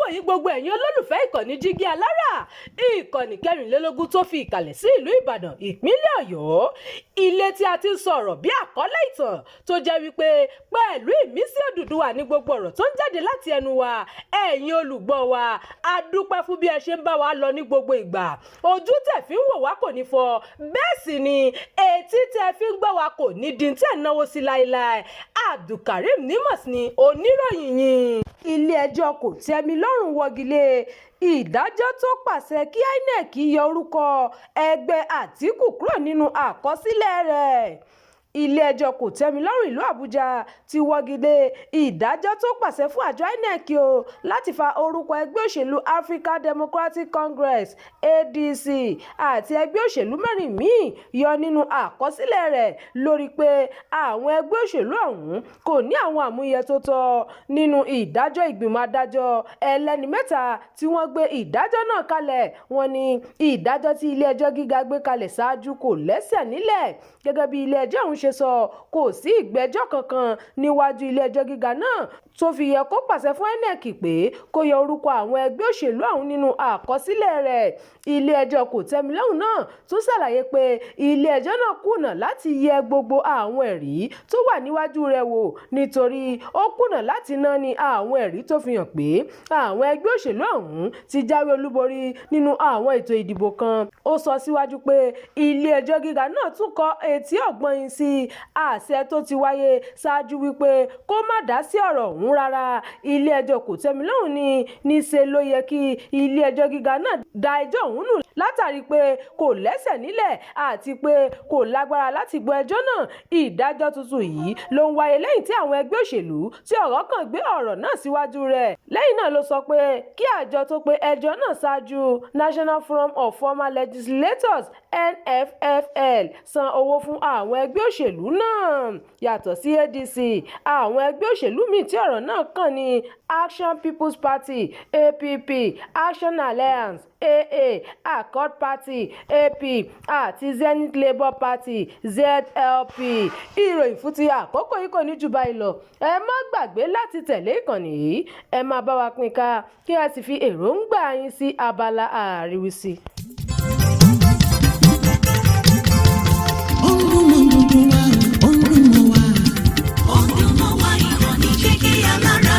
Àkókò yìí, gbogbo ẹ̀yin olólùfẹ́ ìkànnì Jígí Alára, ìkànnì 24 tó fi ìkàlẹ̀ sí ìlú Ìbàdàn, ìpínlẹ̀ Ọ̀yọ́, ilé tí a ti ń sọ̀rọ̀ bí àkọlé ìtàn tó jẹ́ wípé pẹ̀lú ìmísí Odùduwà ní gbogbo ọ̀rọ̀ tó ń jáde láti ẹnu wa. Ẹ̀yin olùgbọ́ wa, a dúpẹ́ fún bí ẹ ṣe ń bá wa lọ ní gbogbo ìgbà. Ojú tẹ̀ fi ń wò wá kò ní fọ́, bẹ́ẹ̀ sì ni etí tẹ̀ fi ń gbọ́ wa kò ní di tẹ̀ náwó sí láéláé. Abdulkareem Nimas ni oníròyìn yìí. Ilé-ẹjọ́ kò tẹ́mi lọ́rùn wọ́gi lé ìdájọ́ tó pàṣẹ kí INEC yọ orúkọ ẹgbẹ́ Àtìkù kúrò nínú àkọsílẹ̀ rẹ̀. Ilé-ẹjọ́ kò-tẹ́-mi-lọ́rùn ìlú Àbújá ti wọ́gi lé ìdájọ́ tó pàṣẹ fún àjọ INEC o láti fa orúkọ ẹgbẹ́ òṣèlú African Democratic Congress, ADC, àti ẹgbẹ́ òṣèlú mẹ́rin mi-ín yọ nínú àkọsílẹ̀ rẹ̀ lórí pé àwọn ẹgbẹ́ òṣèlú ọ̀hún kò ní àwọn àmúyẹ tó tọ́. Nínú ìdájọ́ ìgbìmọ̀ adájọ́ ẹlẹ́ni mẹ́ta tí wọ́n gbé ìdájọ́ náà kalẹ̀, wọ́n ní ìdájọ́ tí ilé-ẹjọ́ gíga gbé kalẹ̀ ṣáájú kò lẹ́sẹ̀ nílẹ̀. Gẹ́gẹ́ bí ilé-ẹjọ́ ọ̀hún ṣe sọ, kò sí ìgbẹ́jọ́ kankan níwájú ilé-ẹjọ́ gíga náà tó fi yẹ kó pàṣẹ fún INEC pé kó yọ orúkọ àwọn ẹgbẹ́ òṣèlú ọ̀hún nínú àkọsílẹ̀ rẹ̀. Ilé-ẹjọ́ kò-tẹ́-mi-lọ́rùn náà tún ṣàlàyé pé ilé-ẹjọ́ náà kùnà láti yẹ gbogbo àwọn ẹ̀rí tó wà níwájú rẹ̀ wò, nítorí ó kùnà láti náání àwọn ẹ̀rí tó fi hàn pé àwọn ẹgbẹ́ òṣèlú ọ̀hún ti jáwé olúborí nínú àwọn ètò ìdìbò kan. Ó sọ síwájú pé ilé-ẹjọ́ gíga náà tún kọ etí ọ̀gbọ̀nyìn sí àṣẹ tó ti wáyé ṣáájú wípé kó má dá sí ọ̀rọ̀ ọ̀hún rárá. Ilé-ẹjọ́ kò-tẹ́-mi-lọ́rùn ní níṣe ló yẹ kí ilé-ẹjọ́ gíga náà da ẹjọ́ ọ̀hún nù látàrí pé kò lẹ́sẹ̀ nílẹ̀ àti pé kò lágbára láti gbọ́ ẹjọ́ náà. Ìdájọ́ tuntun yìí ló ń wáyé lẹ́yìn tí àwọn ẹgbẹ́ òṣèlú tí ọ̀rọ̀ kàn gbé ọ̀rọ̀ náà síwájú rẹ̀. Lẹ́yìn náà ló sọ pé kí àjọ tó pe ẹjọ́ náà ṣáájú, National Forum of Former Legislators, NFFL, san owó fún àwọn ẹgbẹ́ òṣèlú náà. Yàtọ̀ sí ADC, àwọn ẹgbẹ́ òṣèlú míì tí ọ̀rọ̀ náà kàn ní Action People's Party, APP, Action Alliance, AA, Accord Party, AP, àti Zenith Labour Party, ZLP. Ìròyìn fún ti àkókò yìí kò ní jù báyìí lọ. Ẹ má gbàgbé láti tẹ̀lé ìkànnì yìí, ẹ máa bá wa pín ká, kí ẹ sì fi èròǹgbà yín sí abala àríwísí. Ó ń dún mọ́ gbogbo wa, ó ń dún mọ́ wa. Ó ń dún mọ́ wa, ìkànnì Jígí Alára.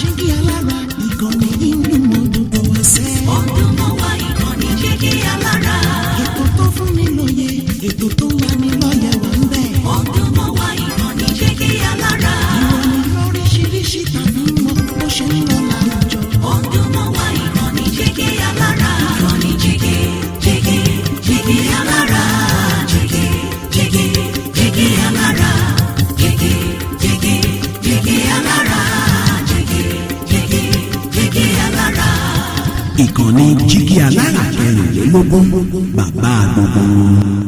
Jígí Alára, ìkànnì yìí ń dún mọ́ gbogbo wa sẹ́. Ó ń dún mọ́ wa, ìkànnì Jígí Alára. Ètò tó fún ni lóye, ètò tó ń lani lọ́yẹ̀ wà ń bẹ̀. Ó ń dún mọ́ wa, ìkànnì Jígí Alára. Ìròyìn lóríṣiríṣi tàbí mọ́ bó ṣe ń lọ láwùjọ. Ó ń dún mọ́ wa, ìkànnì Jígí Alára. Ìkànnì Jígí, Jígí, Jígí Alára. Jígí, Jígí, Jígí Alára. Jígí, Jígí, Jígí Alára. Jígí, Jígí, Jígí Alára. Ìkànnì Jígí Alára 24, bàbá gbogbo wọn.